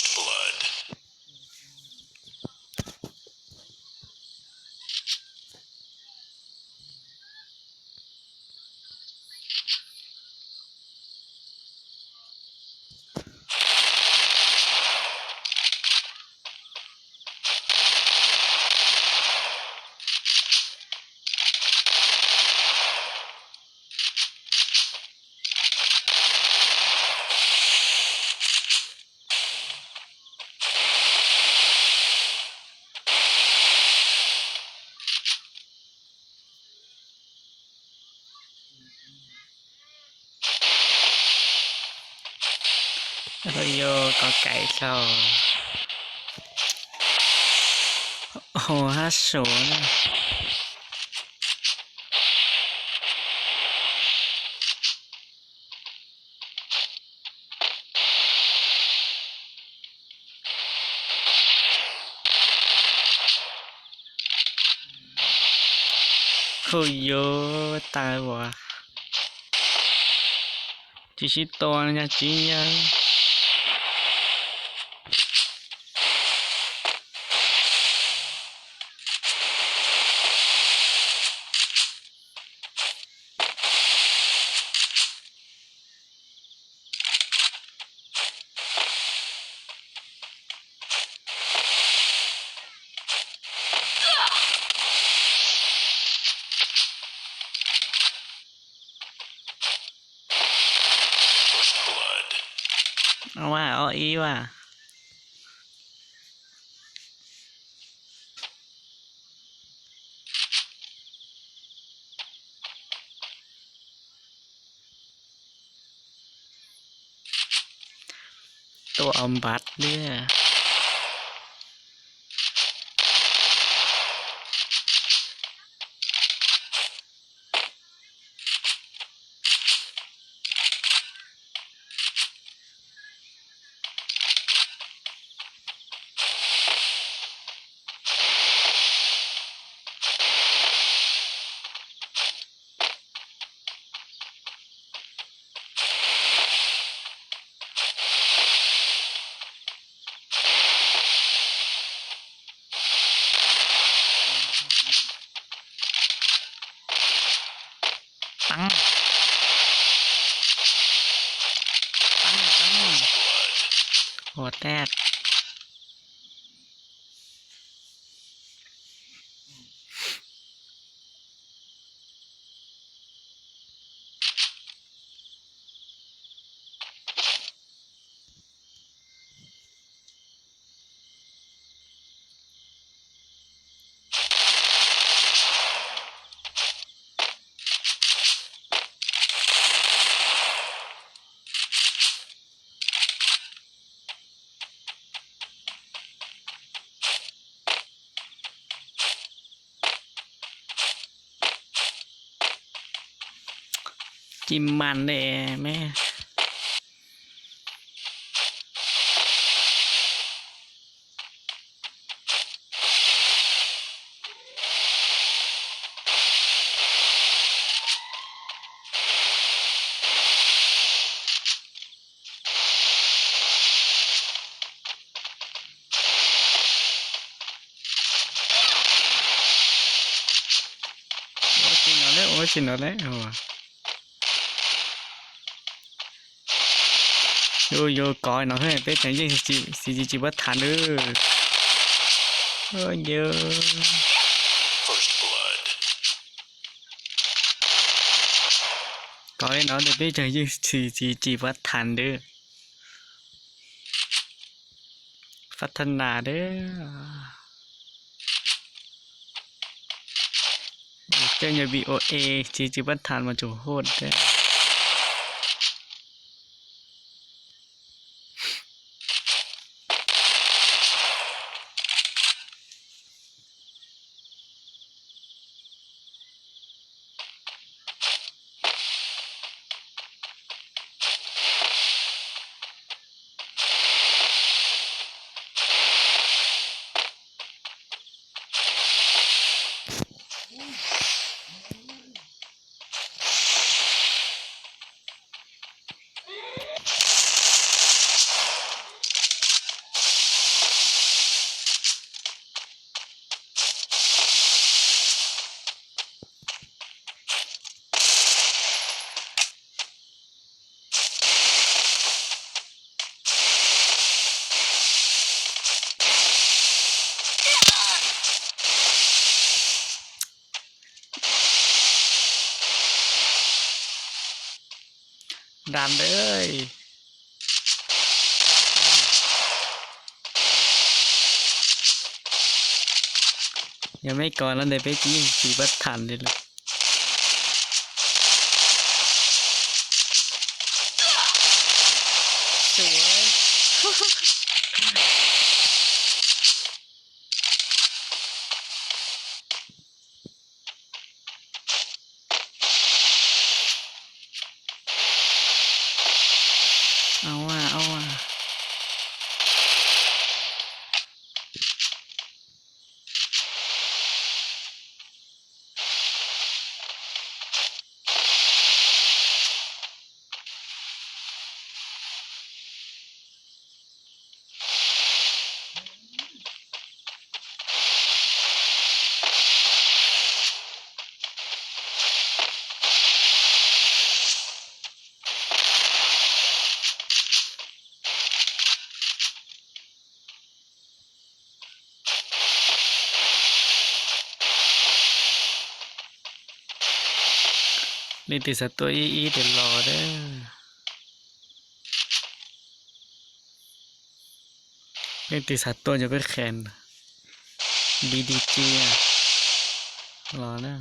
First blood. โอ้โห ห้าศูนย์ โอ้โห ตายวะ 继续打人家金呀。 เอาว่ะ เอาอีว่ะ ตัวเอาบัตรเด้อ ปัง ปัง ปัง หัวแตก กินมันแด่แม่ ໂອ້ຍ ກິນເອົາແລ້ວ ໂອ້ຍ ກິນເອົາແລ້ວ ໂອ້ຍ ໂອ້ຍ ກອຍເນາະເຮີ້ຍ ເປັນຫຍັງຍິງຊິ ຊິ ຊິບໍ່ທັນເດີ ໂອ້ຍ ເຢີ First blood. ກອຍເນາະ ເປັນຫຍັງຍິງຊິ ຊິ ຊິບໍ່ທັນເດີ ພັດທະນາເດີ ເຈົ້າຢ່າບີໂອເອ ຈີຈີບັນທານ ມາຈຸໂຫດແທ້. ດັນເອີຍ ຍັງໄມ່ກ່ອນລະເດ ໄປຍິງຕີບັດທັນເດລະ ສວຍ. ເອົາວ່າ ເອົາວ່າ. ນີ້ຕິສາຕົວອີອີເດລໍເດີ ນີ້ຕິສາຕົວຈະໄປແຂນ ບີດີຈີ ອະ ລໍນະ.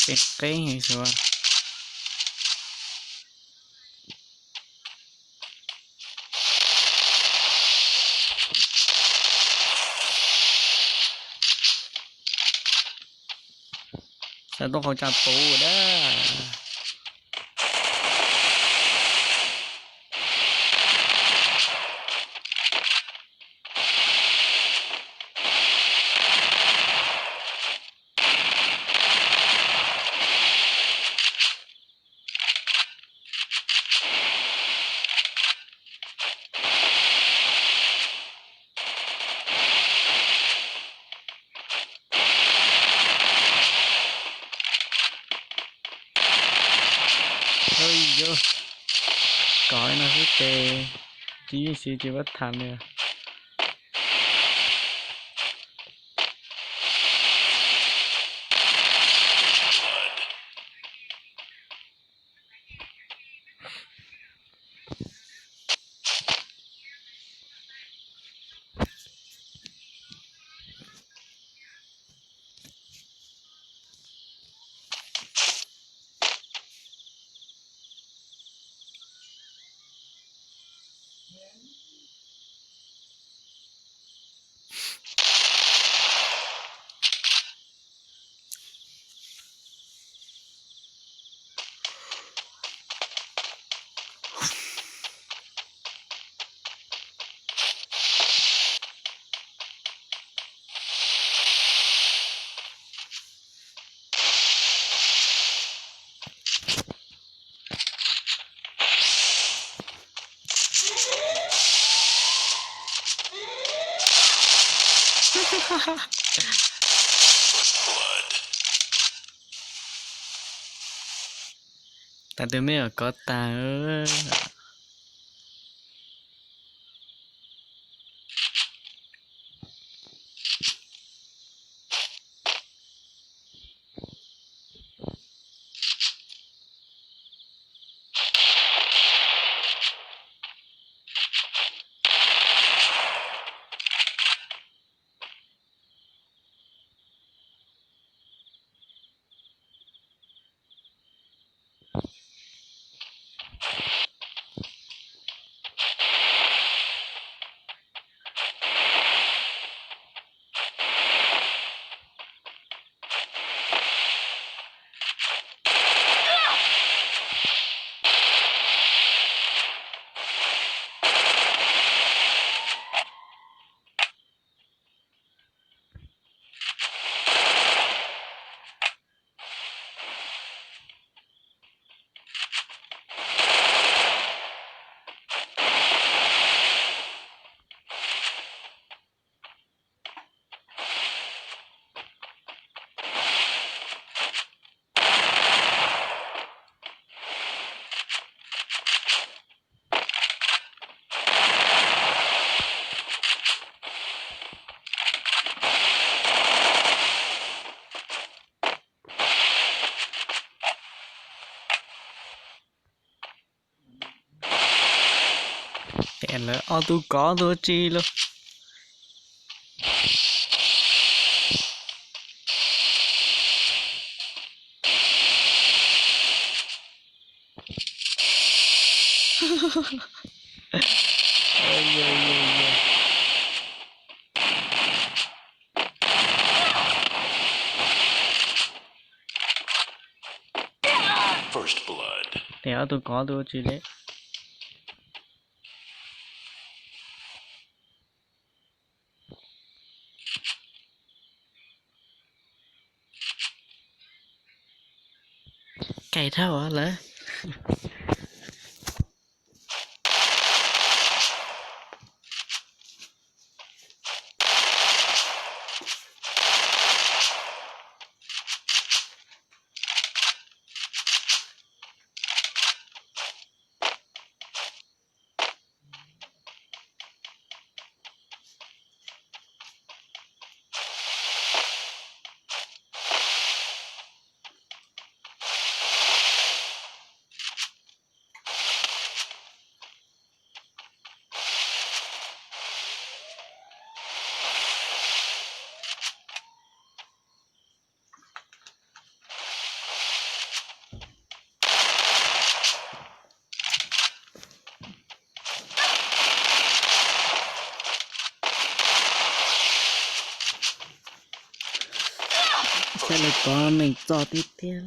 ເປັນເກັ່ງໃຫ້ສວຍ. ສະຕົງຂອງຈານປູເດີ. ເຮີ້ຍໂຢ ກອຍນະຄືເຕ ຈີຊີຈີວັດທັນເລີຍ. ຕາເຕີແມ່ກໍຕາເອີຍ. ແອນແລ້ວ ເອົາໂຕກາງໂຕຈີເລີຍ. ແຕ່ເອົາໂຕກາງໂຕຈີເລີຍ. ໄກ່ເທົ່າເອົາເລີຍ. ໃຊ້ເລີຍກ່ອນ ໜຶ່ງຈໍຕິດແທນ.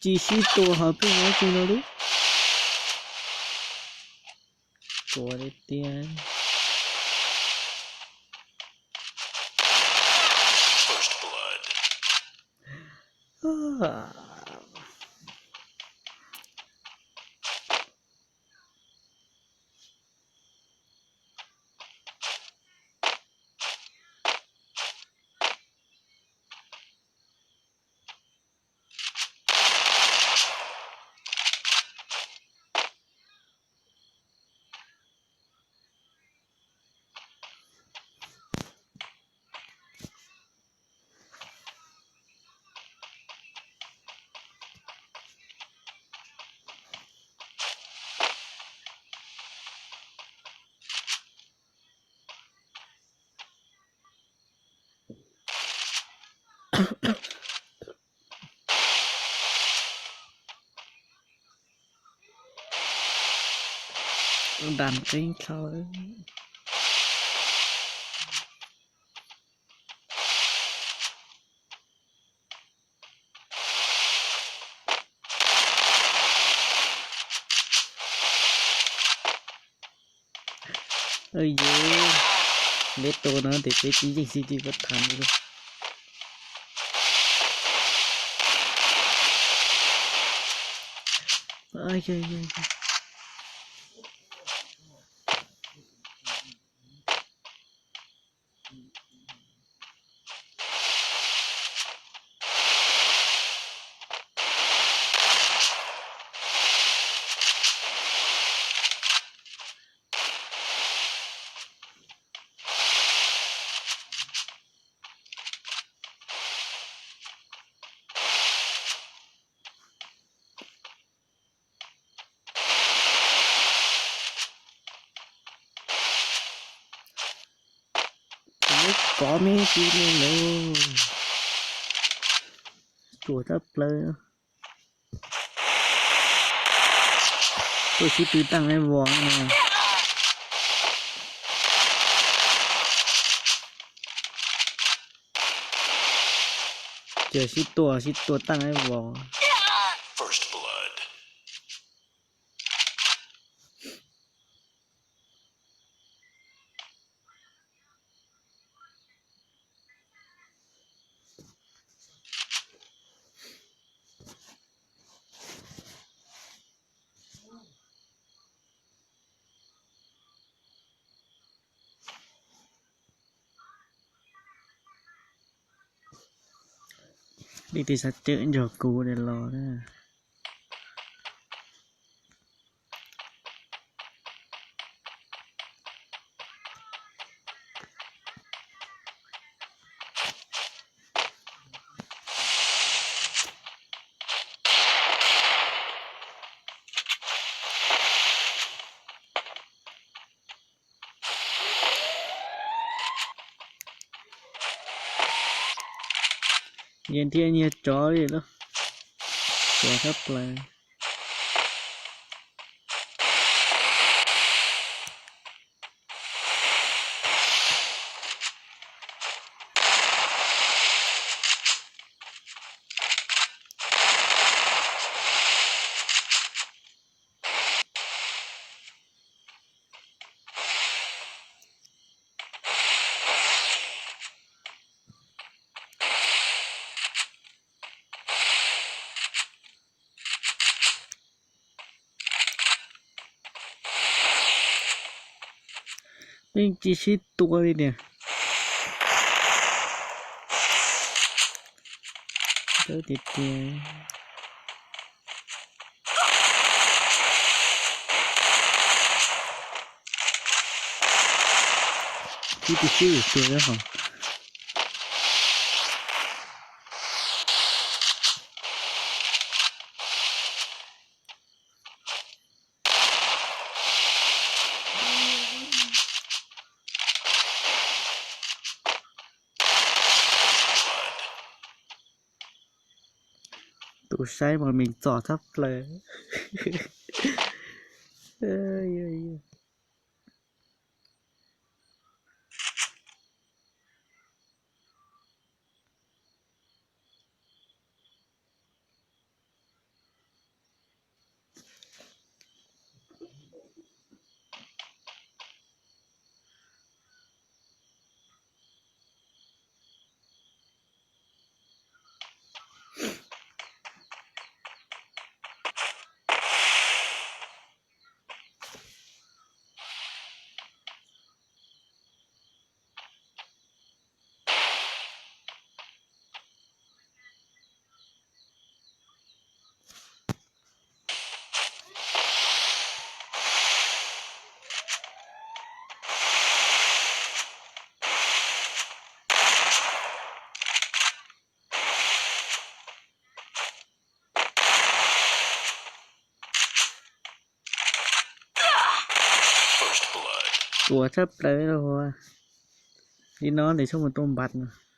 ຈີຊີໂຕຫາເພິ່ນເອົາຈິງເນາະເດ້. ໂກເດຕຽນ First blood. ດັນເກັ່ງເຂົ້າເອີຍ. ເອີຍ ເດໂຕເນາະ ເດເຕຈີຈັ່ງຊີ້ຕິບໍ່ທັນຢູ່ເດ້. ເອີຍ ເອີຍ ເອີຍ. ໂ Bombing ຈີເມເລີ ຕົວະຈັບເລີຍ. ຕົວະຊິຕື້ຕັ້ງໃນວອງແນ່ ເຈີຊິຕົວະ ຊິຕົວະຕັ້ງໃນວອງ. First blood. ນີ້ຕິສັດເຈີນຢອກກູເດລອເດີ. ເຢັນທີ່ອັນນີ້ຈອຍເນາະ ຕົວະທັບໄປ. ແມ່ງຈີຊິດຕົວເລີຍເນຍ ເດີຕິດເດ. ທີ່ໄປຊື້ຕົວເຈົ້າຂອງ. ໂຕໃຊ້ບໍ່ແມ່ນຈໍທັບເລີຍ ເອີຍ. First blood. ຕົວະແທບເລີຍເນາະ ເພາະວ່າ ນີ້ນອນໄດ້ຊົມຕົມບັດເນາະ.